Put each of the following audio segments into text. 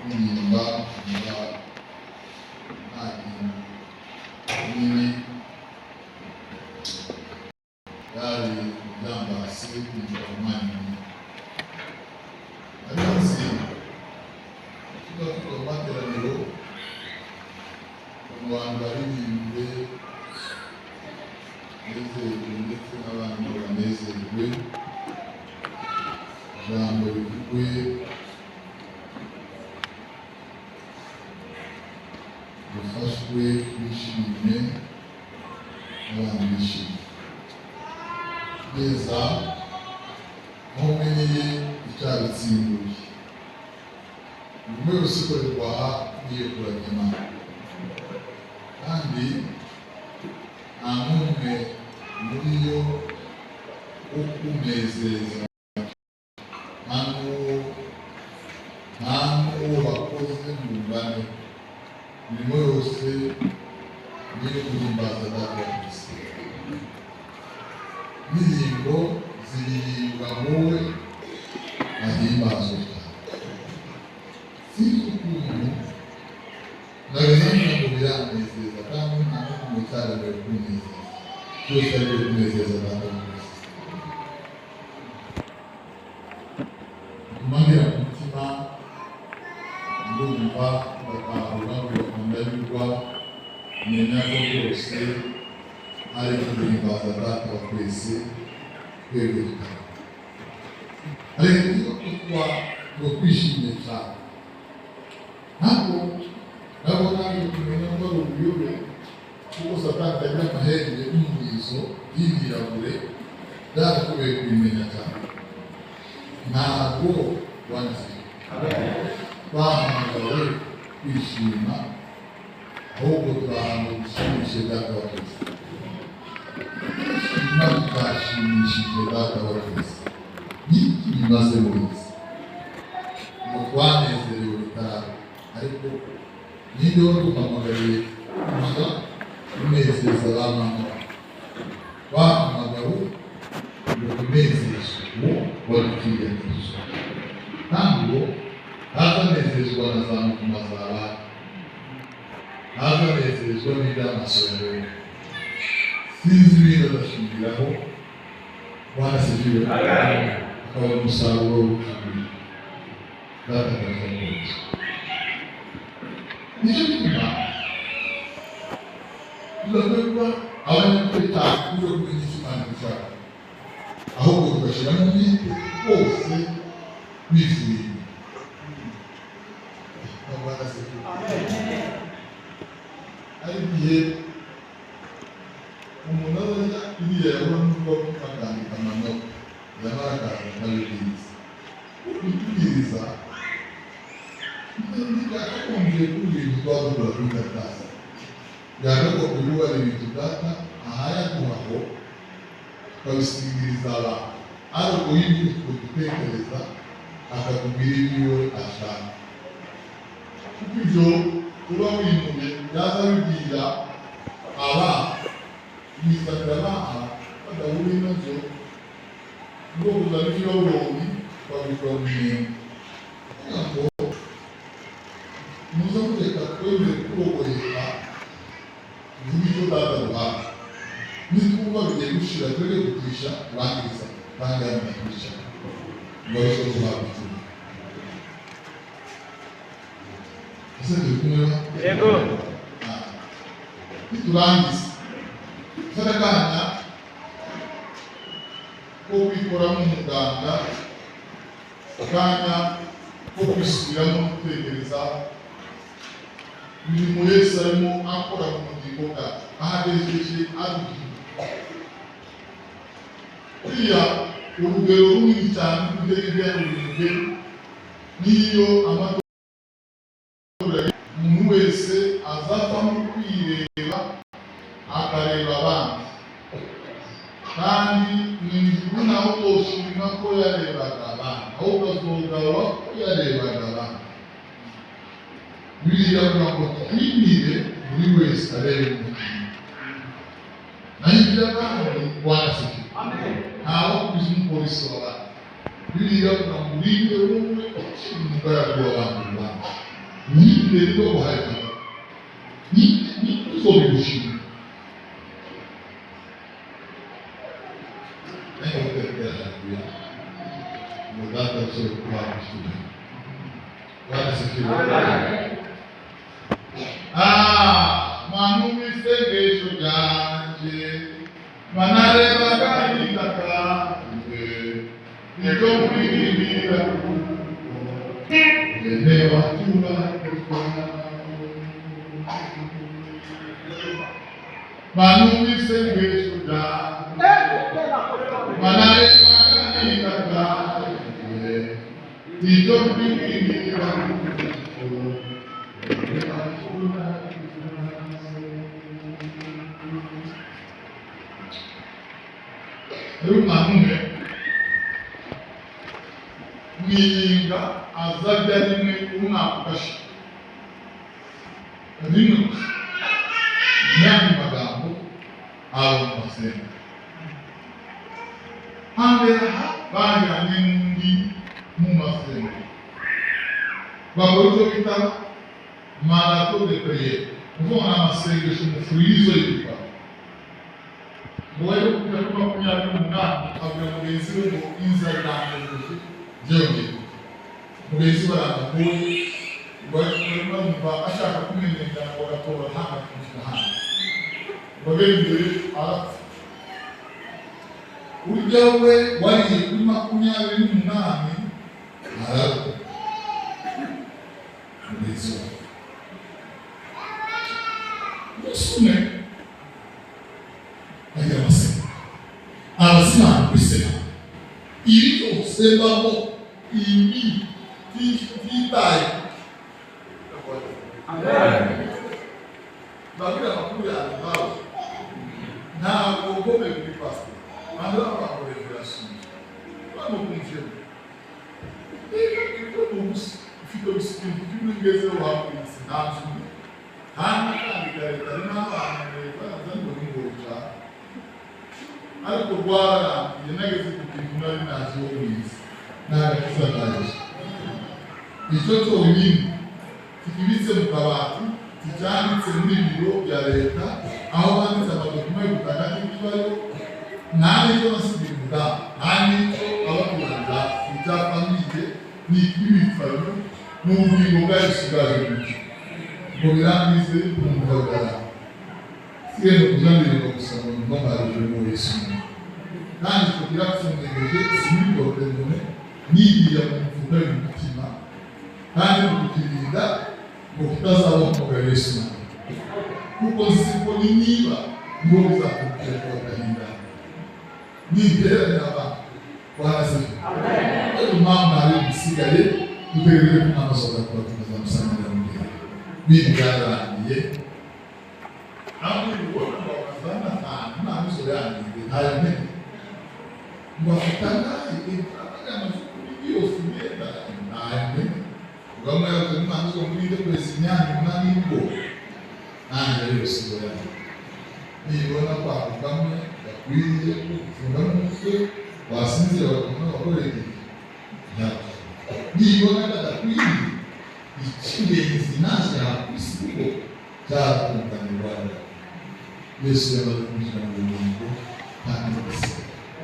Kuririmba mba nta kintu kinini byari byambase kumva umwanya munini, ariko nzi tuba tuba mu materaniro mu bantu baririmbye nezerwe ndetse n'abandi banezerwe, ijambo rivugwe dufashwe twishime n'abandi bishimye neza. Aho umenyeye icyabitsimbuye imirimo yose ikorerwa aha niyo kuramya Imana, kandi nta n'umwe muri yo wo kunezeza, nta n'uwo bakoze mu ngane. Imirimo yose niyo guhimbaza Data wa twese. Indirimbo ziririmbwa wowe ahimbazwe cyane. Sinzi ukuntu nabizanye ngo biranezeza, kandi nta n'ukuntu cyaremewe kunezeza, byose ari byo kunezeza Data wa twese. Bituma ngera ku mutima, ndumva ndatahura, ndanyurwa, menya ko byose ari guhimbaza Data wa twese twebwe tutari. Ariko kuba ngo twishimye cyane, ntabwo nabo naje kumenya ko ari ubuyobe, kuko Satani atagira amahembe n'umurizo y'imirabure. Byarakubeye kubimenya cyane. Ntabwo wanze bahamagawe kwishima, ahubwo turahantu dushimishe Data wa twese. Kwishima tutashimishije Data wa twese n'iki bimaze muri isi? Ngo twanezerewe bitari, ariko ninde waduhamagariye kuza kunezeza ba mama? Bahamagawe ngo tunezezwe uwo wadupfiriye Kristo, kandi uwo ntazanezezwa na za mutuma zabaye, ntazanezezwa n'iby'amaso yawe, sinzi ibindi adashingiraho. Bwana asifiwe. Akabona umusaruro w'ukuri Data akazakomeza. Nicyo gituma tudakwiye kuba abanyakuri cyane kubwo kumenya icyo Imana ishaka, ahubwo tugashyiramo umwete wose bivuye inyuma. Bwana asifiwe. Hari igihe umuntu azajya iriya yabona n'ubwo akandika amanota, yamara akaza akabibwiriza kubwiriza. Byakagombye kuba ibintu twaba dukora kuri karitasi, byakagombye kuba ari ibintu Data ahayaduhaho tukabisigiriza abantu, ariko iyo dutekereza akatubwira ibyo ashaka, kuko ibyo uba wimuye byaza bibwira aba bizanira abana badahuriye nabyo, ngo kuzana iby'Ibabuloni babikora mu minenga, kugira ngo muze mureka twemere kurogoyeka, tuvuge icyo Data duhaye. Nitwumva bigiye gushira, twebwe kutisha turangiriza, kandi hano nakwica ngo arusheho guhabwa icumi. Ese turi kumwe ba? Yego. Niturangiza gufata akanya ko kwikoramo umuganda, akanya ko kwisubiramo no gutekereza imirimo Yesu arimo akora mu bugingo bwacu, ahagejeje aduhira. Buriya urugero runini cyane rw'ibyo urugero n'iyo amatora, umuntu wese azavamo kwireba akareba abandi, kandi mu ijuru naho uzoshima ko yarebaga abandi, ahubwo azogawa ko yarebaga abandi. Bibiliya iravuga ngo twimire buri wese arebe umutima, naho iby'abandi wanasikiye ntawe kuzi umupolisi w'abandi. Bibiliya iravuga ngo urinde wowe ukiri umugaragu w'abandi bantu. Ninde rwo guhaye ni uzobigushima. Nayo haleluya. Mudata sio kwa mshida. Bwana asifiwe. Ah, manumi isengesho ryanje manareba agahinda kanje nicyo nkwirindira bene wacu manumi isengesho ryanje manareba agahinda kanje nicyo nkwirindira. Umwana umwe mwiyinga azarya rimwe umwaka ugashira rimwe gusa. N'ayandi magambo aba mu masenga hambere aha bajyanye n'undi mu masenga bakora icyo bita marato de priere, kuvuga ngo ni amasengesho umufurizo y'ibitabo. Ngo bajye kugera kuri 28 abwira mugenzi we ngo inzara irangombye byongeye. Mugenzi we arangoye ngo barumva ashaka kumeneka ngo agatora hano akamushyira hano ngo agere imbere arapfa. Urya we wariye kuri 28 arapfa. Mugenzi we umunsi umwe agira amasenga abazimana kuri sena ibi byose mbamo ibi titaye. Babwira amakuru yawe nkawe ntabwo ugomeye kuri pasiteri ntabwo abantu revelation bamukumvira ibyo ni ubusa ufite ibintu ngezeho hakurya nta nzu nta n'akandi ka leta hari n'abantu leta yazanye ngo ni cyane ariko rwararangiye nageze ku kintu nari nazi wo mu isi nta gakiza ka Yesu. Icyo cyonyine kikibitse mu kabati kicyanditse muri biro bya leta aho banditse amadokima y'ubutaka n'ibibayo nta n'icyo nasigaye umudamu nta n'icyo abaturage icya famille ni iby'ibipfano n'ubugingo bwa Yesu bwaje mu cyo ngo birangize kumva bwawe sigenda kuzandirimba gusa ngo numva mbarije mu Yesu kandi icyo kirapfundegeje si muri portemone niriya mu mufuka y'umutima kandi mu kukirinda ngo kitazabaho umugabo Yesu nawe kuko nzi ko ni niba niwo bizakurikira agahinda niteranya abantu wanasize. Ariko impamvu ntayo bisigaye dutegereje ko umwana asohoka kuba tukazamusangira mu gihe bindi byararangiye. Aho ubona ngo bazana ahantu nta misoro yangiye ntayo ntebe ngo afite angahe amazu kuri yose imyenda ntayo ntebe ubwo yavuze umwana uzo muri ibyo kwezi imyanya umunani y'ubwo nanjye yose ngo yanjye nibona kwagukamwe gakwiriye gufunga n'umutwe wasinzira bakabona bakorera igihe ntabwo nibona kadakwiriye icy'ingenzi naje aha ku isi kuko cyaratunganye Rwanda. Yesu yamaze kwinjira mu bugingo kandi bwose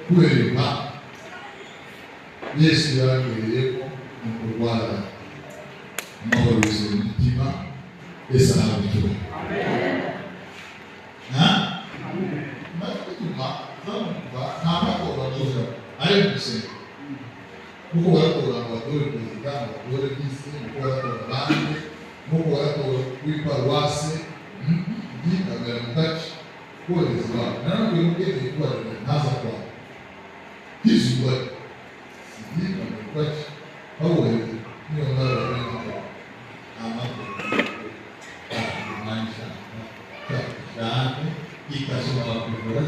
kubera impamvu Yesu yarabereye ko mu kurwara amahoro yuzuye umutima. Yesu ahabwa icyubahiro. Bituma zamumva nta matora agira ari mu gusenga kuko baratora ngo batore perezida ngo batore visi kuko baratora bande nk'uko baratora kuri paruwase yitabira mu gace kohereza iwabo nanone ukeneye kubarira ntaza kwawe hizuba yitabira mu gace babohereza niyo ngara barimo amatora cyane ikashobora kuvura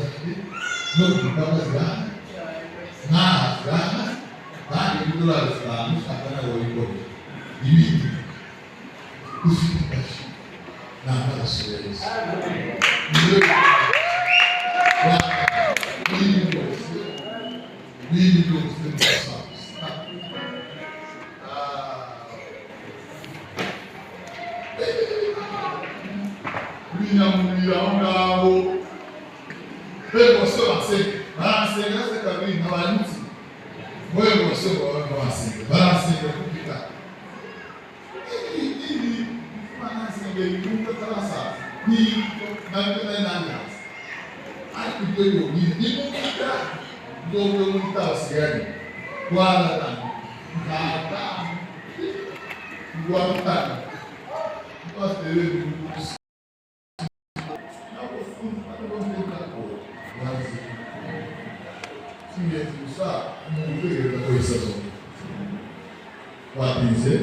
no ku mipaka zirahari nkaha zirahari kandi idolari 5 ushaka nawe wayikoresha ibindi ufite ikashi ni amaraso ya Yesu. N'ibindi byose n'ibindi byose ni gusa. Binyamurira aho ngaho. Bego basore basenga, barasenga se kabiri ntabanyutse. Bego basore basenga, barasenga kupita ibi barasenga ibintu batarasaza ni nabyo nari nangaza, ariko ibyo yonyine ni mu bita nubwo muri tasigaye twararana nta tanu rwatanu pasiteri gusa singenzi gusa mu gutegereza ko isazo watinze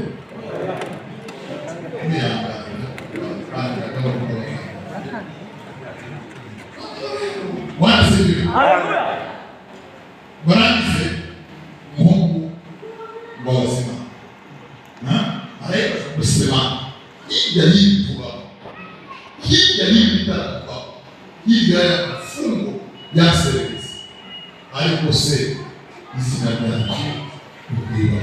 kwihangana kandi akabakora. Bwana asifiwe. Barangije umuhungu ngo abazima ariko gusema hirya y'ibi tubaho, hirya y'ibi bitarakubaho, hirya y'amafungo ya serivisi, ariko se izina ryanjye ubwira.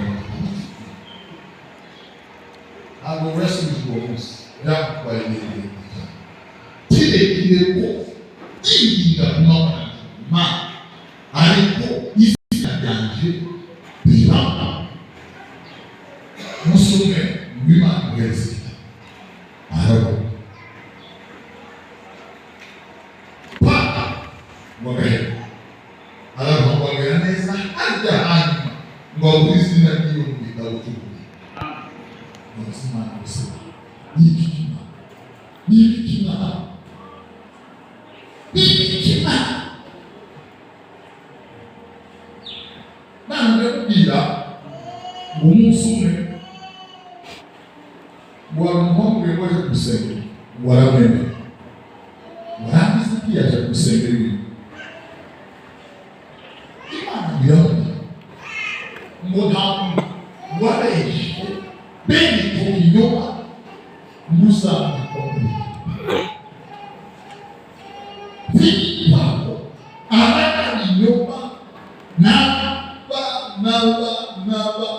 Ntabwo yasubije uwo munsi, byamutwaye igihe kirekire cyane, kirekire ko yinginga kumanywa ma, ariko izina ryanje riramba. Umunsi umwe w'Imana muhereza igitabo, arabona papa ngo agaheba aramuhamagara neza harya, hanyuma ngo abure izina ry'iwe mu gitabo cy'ubugingo. None Imana gusa ni ibiki Imana, ni ibiki Imana, ni ibiki Imana? Mana ndakubwira ngo umunsi umwe ngo hari umuhungu yaje gusenga, ngo aramwemera, warangiza ntiyaje gusengera iwe. Imana iramubwira ngo nta muntu wabeshe bene icyo kinyoma muzamukwa muri vyitwako abanyabinyoma n'aba n'aba n'aba,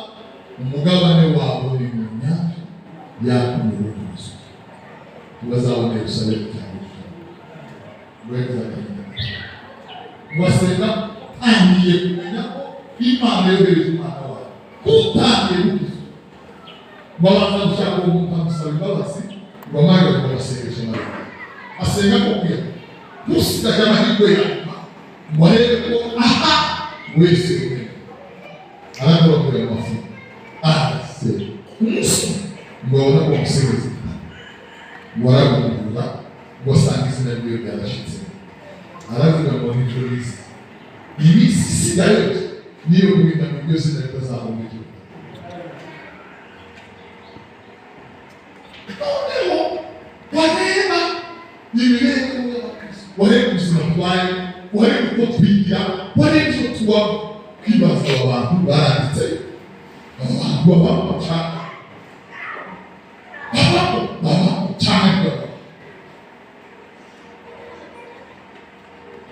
umugabane wabo ni mu nyanja yaka umuriro n'imisozi, ntibazabona Yerusalemu cyangwa ngo agahinda. Basenga utangiye kumenya ko Imana yohereje umwana wayo, utangiye gukizwa, babanza gushaka uwo muntu amusaba imbabazi, ngo amare kubasengesha nawe asenga ko kuya ntusigaje amahirwe yanyuma ngo arebe ko aha wese umenya arakorokera amafu arase. Umunsi ngo abone ko bamusengereza, ngo aragundura, ngo asanga izina ryiwe ryarashitse, aravuga ngo nicyo nize, iminsi isigaye yose niyo guhinda mu iryo zina ritazaba mu gihugu. Noneho wareba imibereho y'abakristo, wareba ubuzima tubaye, wareba uko twigira, wareba icyo tubaho, kwibaza aba bantu baranditse, aba bantu babamo cyane, babamo, babamo cyane.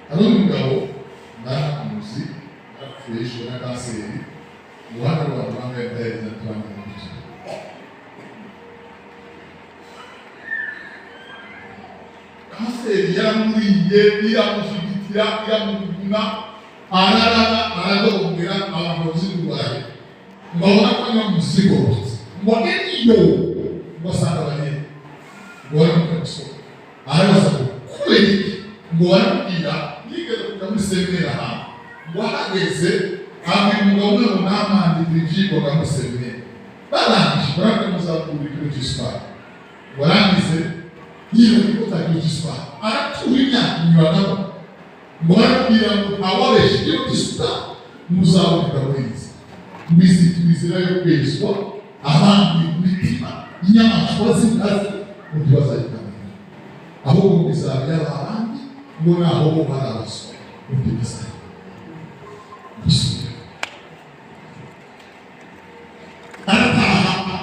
Hari umugabo naramuzi, yarapfuye yishwe na kanseri. Mu ruhande rwabo bambaye ndahereza turangiza kwicara. Kanseri yaramuriye, iramushigikira, iramuguna, ararara, aradogera. Abantu bavuze kurwaye ngo abona ko anywa umuzigo, ngo iyo ngo asanga abanyene ngo baramubwira gusohoka, arabaza ngo kubera iki? Ngo baramubwira yigeze kujya muri seminari ahantu, ngo ahageze abwira umugabo umwe ngo namwandikira ivyigwa muri seminari, barangije barabwira muzakura ikiro cy'isukari, ngo arangize yibagiwe ko kiro cy'isukari, aratura imyaka inyuranamo, ngo baramubwira ngo ntawabeshe ikiro cy'isukari muzaboneka muri iyi inzira yo kwezwa, abandi mitima inyamaswa z'inkazi ngo ntibazayikamenya, ahubwo bizaba iby'abandi, ngo naho bo barabaswa ngo ntibazayibona. Gusubira arataha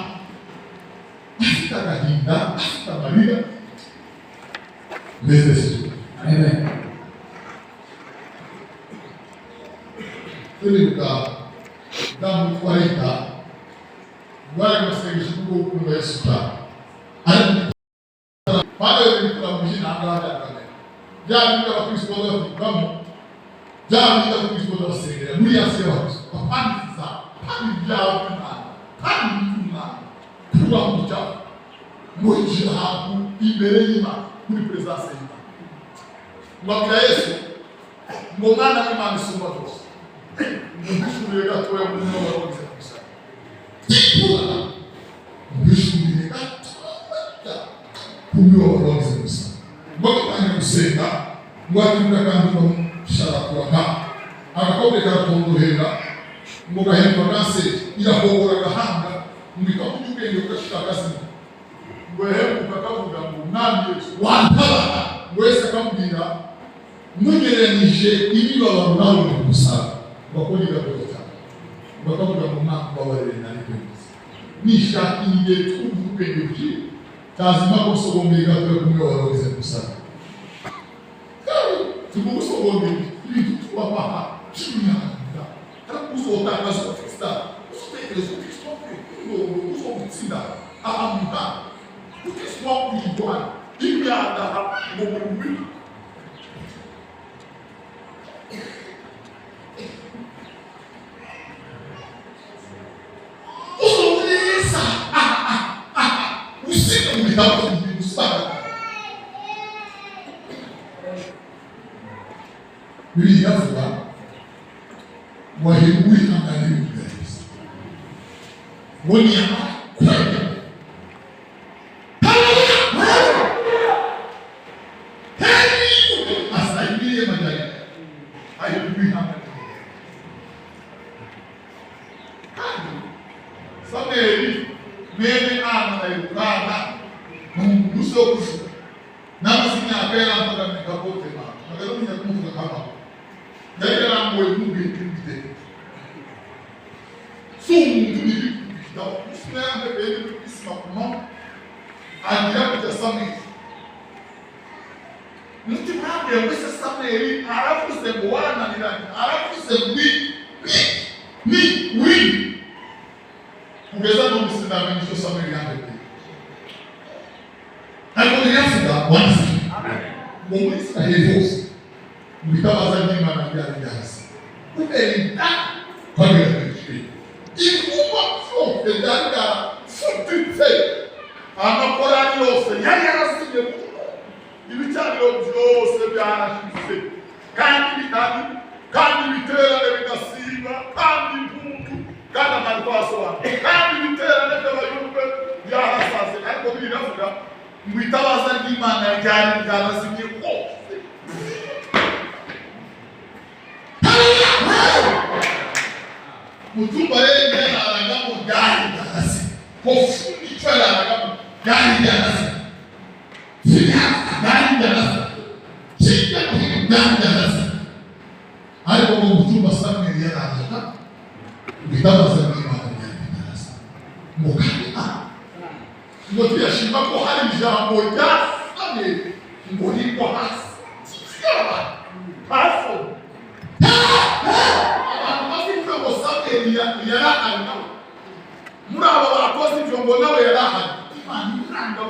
afite agahinda, afite amarira meze sibyo? Amen. Turibuka damu witwa Rita bari basengesha kubwo gukunda Yesu cyane, ariko Bana bikora mu by'intanga byakane byari by'abakristo bavugamo byari by'abakristo basengera muri Asiya bakristo bapandiza kandi byabona kandi imana kuba mu cyaha mwinjira ahantu imbere y'Imana muri presence y'Imana mbabwira Yesu ngo mwana w'Imana isumba byose mbishuriye gatoya mu mubabaro wagize ku musaraba mbishuriye gatoya ku mubabaro wagize ku musaraba ngo atangira gusenga ngo atinda kandi bamusharakura agakombe karatondorera ngo gahinduka kanseri irahobora agahanga ngo ikamuha ubwenge bugashira agazima ngo yahemuka akavuga ngo mwami Yesu wantabara ngo Yesu akamubwira mugereranyije imibabaro nawe uri ku musaraba ngo akongere gatoya cyane ngo akavuga ngo mwami mbabarire nari kwemeza nishaka igihe twumva ubwenge buciye tazima ko usogongeye gatoya ku mubabaro wagize ku musaraba tugusogongeye ibintu tubabaha cy'imyanda uzotakaza ufite uzotekereza ufite uzogutsinda ahamuha ukiswa kuyirwanya imyanda mu mubiri uzoreza usika mu bitabo usanga Bibiliya iravuga wahirwa uwihanganira ngo niyamara kwemera heri astahimilie majaribu hahirwa uwihanganira. Kandi Samweli mwene Ana na Elukana n'umuguzi wo kuvuga n'amazina yakayarambaga kabote nagaruminya kumuvuga kama yari yarambuye nk'ubwenge bw'iteka si umuntu biri isima agira kujya Samweli mutima yambwiye ngo ese Samweli aravuze ngo warananiranye aravuze ngo ni wi kugeza no sinamenye icyo Samweli yambwiye ariko ntiravuga wanditse ngo muri Israheli hose mu bitabaza ry'Imana ryari ryahise kubera inda twagerageje ibyumba byose byari byarafutitse amakorali yose yari yarasinye ibicaniro byose byarashize kandi bitari kandi ibiterane bigasiba kandi impundu kandi amariko asobanura kandi ibiterane by'abayumbe byarasaze ariko biravuga mu itabaza ry'Imana ryari ryarasimye hose. Mu cyumba rero yararagamo ryari ryarasimye kofundi icyo yararagamo ryari ryarasimye ryari ryarasimye hirya no hino ryari ryarasimye ariko mu cyumba Samweli yararaga mu itabaza ry'Imana ryari ryarasimye ngo kandi ngo tuyashima ko hari ijambo rya Samweli ngo rigwa hasi hasi abantu bavuga ngo Samweli yarahari nawe muri abo bakoze ibyo ngo nawe yarahari Imana iranga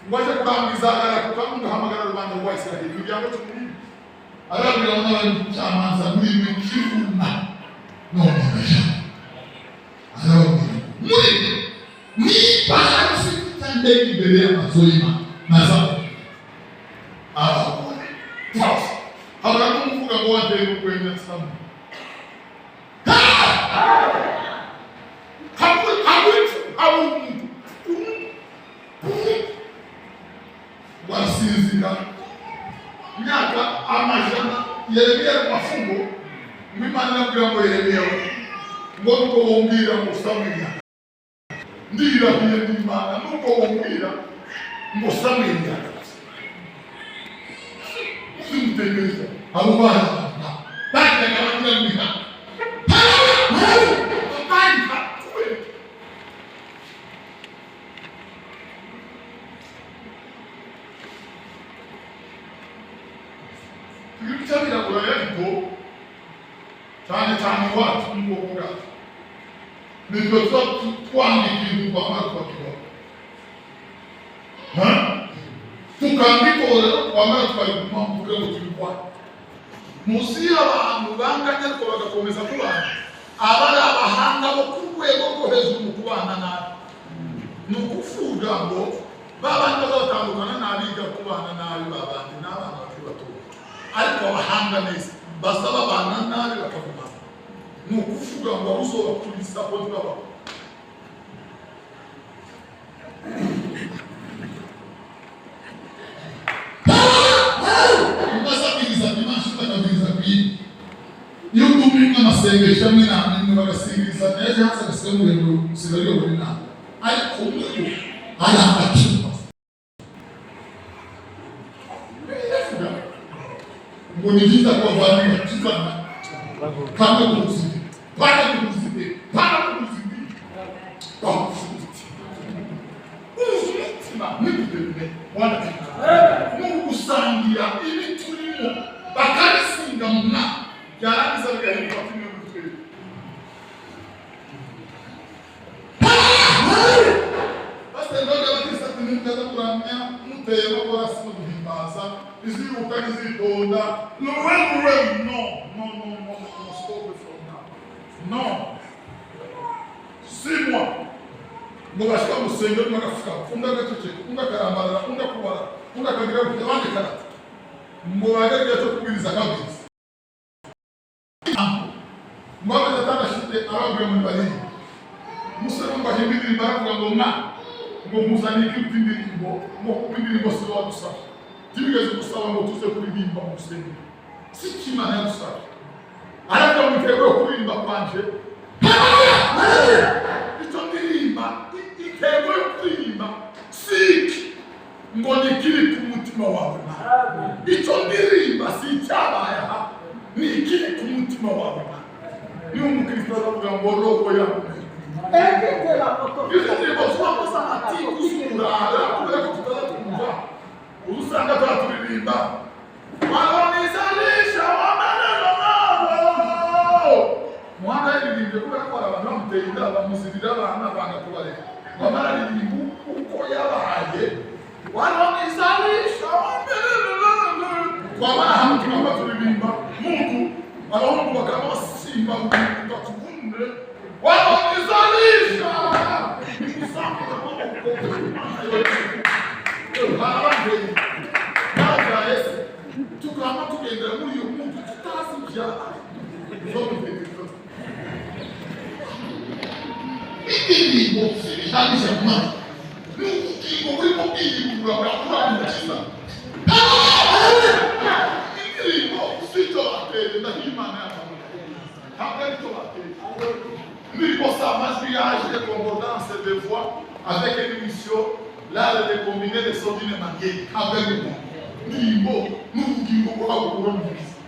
ngo aje kurangiza arakuka ngahamagara rubanda rwa Israheli imiryango 12 arabwira ngo n'abacamanza muri mwe kiruna none ndaja arababwira muri niba hari ufite ndege imbere y'amazu y'Imana nazamuka abagore bose habura n'umuvuga ngo wateye urwenya Samweli habura umuntu wasinzira imyaka amajana Yeremiya mu mafungo ngo Imana irabwira ngo Yeremiya ngo nuko wombwira ngo Samweli ndirahiye n'Imana nuko wombwira ngo Samweli simutegereza abo bana bajyaga bagira ngo ihana bandika kubera ibintu by'abirabura ariko cyane cyane iwacu mu bwoko bwacu nitwe tuba twanga ikintu twamara tukakibona Mukanga itorero twamara tukariguma mvuge ngo turi kwa munsi y'abantu banganya, ariko bagakomeza kubana, aba ari abahanga bo ku rwego rwo hejuru mu kubana nabi. Ni ukuvuga ngo babandi bazabatandukana n'abiga kubana nabi, babandi n'abana bakiri bato, ariko abahanga neza baza babana nabi bakagumana. Ni ukuvuga ngo uzobakurisa ko ntibabaho. Ugasabiriza dimanche, utakabiriza kuyindi. Iyo utumye amasengesho amwe n'amwe bagasingiza ejo hasi agasiga muremure usigaye uyobora inama, ariko muri bo hari amacumba ngo ni byiza ko bavana bakivana panga kuhuzidi, panga kuhuzidi, panga kuhuzidi, bakufuti uzi umutima n'ibidebine wanatika ni ugusangira ibi turimo bakabisinga mu mwaka byarangiza bigahinduka kimwe muri twebwe. Pasiteri Bagatista ati ntimukaza kuramya muteye amakorasi no guhimbaza izihuta n'izitonda luwe luwe. No, no, no, no, no, stop it from now. No, 6 mois ngo bashika mu rusengero, umwe agafuka, undi agaceceka, undi akarambarara, undi akubara, undi akagira gutya, abandi karata ngo bagere igihe cyo kubwiriza akabwiriza ngo amezi atandatu ababwira muri barindwi. Umusore ngo ahimbe indirimbo, aravuga ngo mwa ngo muzane ikiruta indirimbo, ngo kuko indirimbo si zo wadusabye, ntibigeze gusaba ngo tuze kuririmba mu rusengero, si cyo Imana yadusabye. Aravuga ngo intego yo kuririmba kwanje, icyo ndirimba, intego yo kuririmba si iki, ngo ni ikiri ku mutima wawe Mana. Icyo ndirimba si icyabaye aha, ni ikiri ku mutima wawe Mana. Niba umukristo aravuga ngo roho yawe Évitez la izo ndirimbo tubamo z'amatiku z'uburara, kubera ko tutaza twumva ubu usanga tuba turirimba walonizalisha wamaneno nabo. Muhanga yaririmbye kubera ko hari abantu bamuteye inda, bamuzirira abana, banga kubareka, wamara aririmba uko yabaye walonizalisha wamaneno nabo. Twabara hamwe tukaba turirimba mungu, abahungu bakaba basimba ugatubunde walonizalisha nikusambuza amaboko. Barabanteye se tukaba tugendera muri iyo muntu tutazi ibyabaye. Indirimbo zibihagije mu matwi ni ubugingo burimo bwiyibura burakura umukiza. Indirimbo si icyo bateye, ndaho Imana yakamenya ntabwo ari cyo bateye. Indirimbo si amajwi yaje, concordance de voix avec une mission, l'art de combiner les sons d'une manière, ntabwo ari umuntu. Indirimbo ni ubugingo buhagurura umukiza,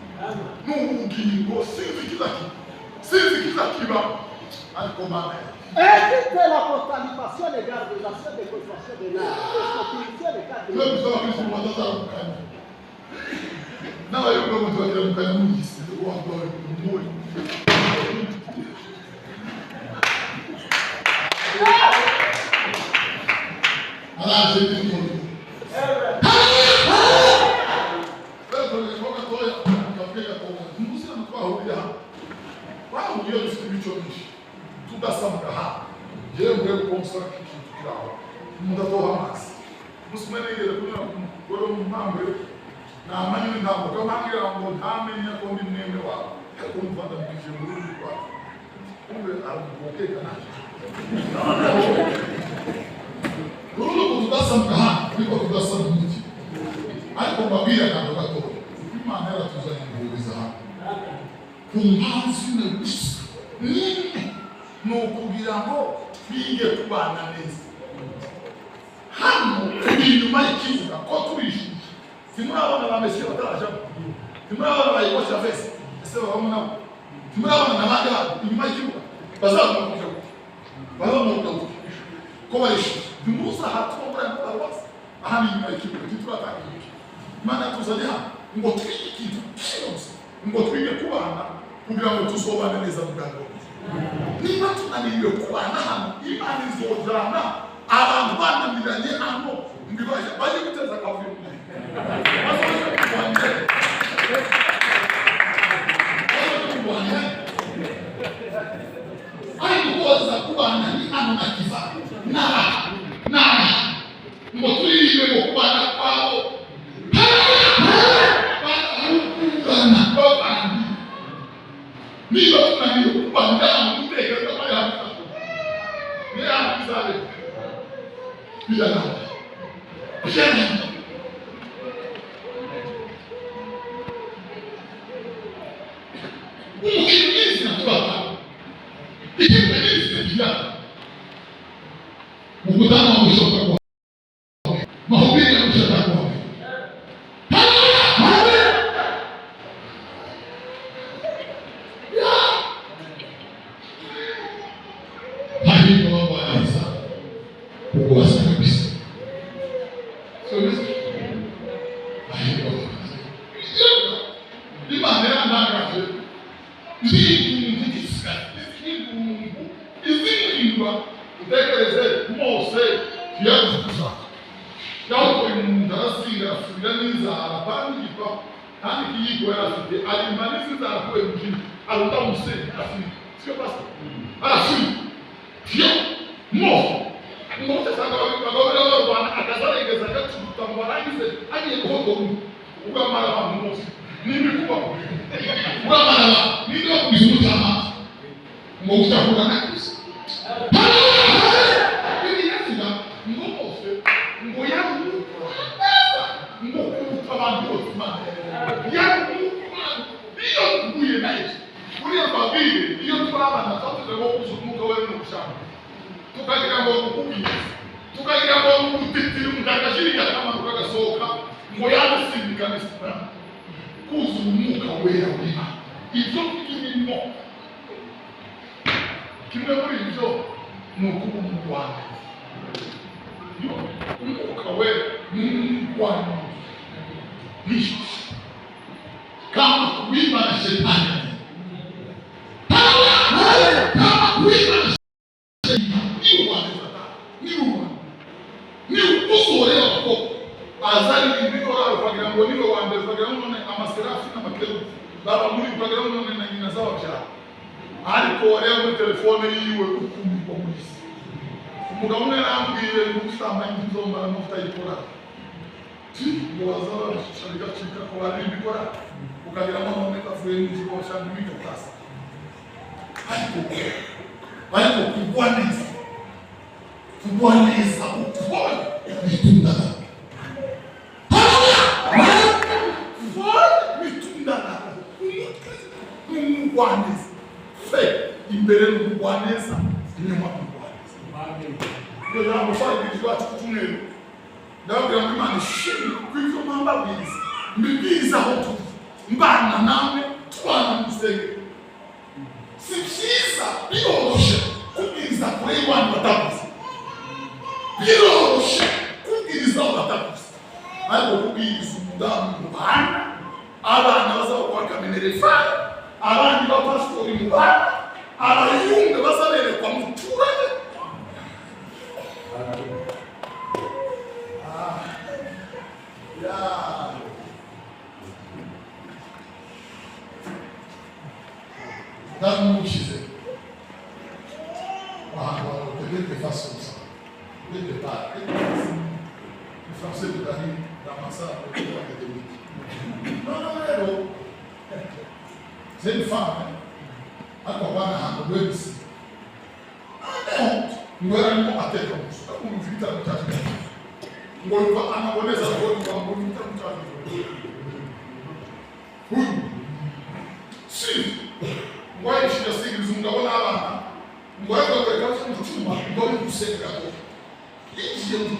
ni ubugingo. Sinzi ikiza kiba, sinzi ikiza kiba, ariko Mana yawe. Évitez l'apostalisation, les gardisation, des constructions de l'art. Les cadres. Twe gusa abakristo mu batazaramukanya n'abayobozi ngo tubakiramukanya mu gisi wambaye umuri araje n'ibikora gatoya kavuge gatoya. Ntuzi hano twahuriye, hano twahuriye dufite imico myinshi tudasabwa hano. Jewe mvuye gukonsora ikintu kiri aho umuntu atoha amazi. Umunsi umwe nigeze kunyura ku mugore w'umumambwe namanywe ntambuka ambwira ngo ntamenya ko ndi mwene wawe, ariko numva ndamubwije mu rurimi rwawe, kumbe aramukeka naje. Urundi ukuntu tudasabwa hano ariko tudasaba umuti, ariko mbabwire akantu gatoya. Imana yaratuzanye guhuriza hano ku mpamvu imwe gusa n'imwe, ni ukugira ngo twige kubana neza. Hano turi inyuma y'ikibuga ko turishimye. Ntimurabona ba Mesiya batarajamo? Ntimurabona ba Hugo Chavez? Ese babamo nabo? Ntimurabona n'abandi bantu inyuma y'ikibuga bazaguma kuja gutya, bazaguma kuja gutya ko barishimye? Ntimuzi aha tuba muri aya maparuwasi, aha ni inyuma y'ikibuga. Ntituratanga ibice. Imana yatuzanye hano ngo twige ikintu kimwe gusa, ngo twige kubana kugira ngo tuzobane neza mu bwanwa. Niba tunaniriwe kubana hano, Imana izojana abantu bananiranye hano ngo baje guteza akavuyo. Birarangira, birarangira. Umukino nyirizina turata, ikibuga nyirizina kirata. Mkutano wa mwisho utakuwa, mahubiri ya mwisho yatakuwa. Haleluya! Yeah. Hahirwa abagwaneza, kuko bazakabisa. Sio bimeze? Hahirwa abagwaneza. Imana yarantangaje, nzigungu izigungu izihindura. Utekereze Mose tuyagukuza yawukoye umuntu, arasinga, arasubira n'inzara kandi igipa kandi ikiyiko yari afite, arima n'inzara kubera umujinya, arunda umusenyi, arasubira. Sio pastor? Arasubira tiyo Mose. Mose asanga abagabo barwana, akazaregeza, agacuta ngo arangize, agiye guhotora undi. Uramara abantu, Mose, n'ibikuba uramara abantu, ninde wakubise umucamanza ngo ushakura na Kristo? Bibiliya ivuga ngo Mose ngo yari umugwaneza ngo kuruta abantu bose. Imana yari umugwaneza. Iyo duhuye na Yesu, buriya mbabwire, iyo turi abana twatuze ngo kuzuza umwuka we no gushaka, tukagira ngo ukubwiza, tukagira ngo ubutitiri, umuntu agashirika akamanuka agasohoka ngo yadusimika neza. Kuzura umwuka wera w'Imana, ibyo turimo, kimwe muri ibyo ni ukuba umugwaneza. Yo, umwuka wera ni umugwaneza, ni kama kuimba na shetani. Kama kuimba na shetani ni umugwaneza, ni umugwaneza, ni usohorewe ko azaririmba ikorari ukagira ngo niwe wa mbere, ukagira ngo none amaserafi n'amakerubi baba muri, ukagira ngo none na nyina z'ababyara. Ariko wareba muri telefone yiwe ukumirwa muri isi. Umugabo umwe yarambwiye ngo usambanye inzombara amavuta y'ikorari, ngo baza babishisha bigacika ko baririmba ikorari, ukagira ngo none bavuye mu kigo bashaka imikatasi. Ariko kugwa neza, kugwa neza, ukora bitunda, bitunda. Umugwaneza fe imbere ni umugwaneza, inyuma ni umugwaneza. Iryo jambo twarigirijwe iwacu ku cyumweru, ndababwira ngo Imana ishimwe ko ibyo mbabwiriza mbibwiriza aho turi, mbana namwe, tubana mu rusengero. Si byiza, biroroshe kubwiriza kure y'abantu batavuze, biroroshe kubwiriza aho batavuze, ariko kubwiriza umudamu mubana, abana baza bakora minerval, abandi bapasitori mubana, abayumbe baza berekwa muturage. Ah, yeah. Ndamushize ahantu quelque face comme ça, quelque part, quelque face. Le français de Paris, dans ma salle académique. Non, non, rero c'est une femme ariko abana ahantu webisi, noneho ngo yararimo ateka gusa umva igitaramo cyacu, ngo yumva anaboneza, ngo yumva ngo igitaramo cyacu huyu si ngo ayishije asigiriza umugabo n'abana, ngo ariko mu cyumba, ngo ari gusenga, ngo yinjiye mu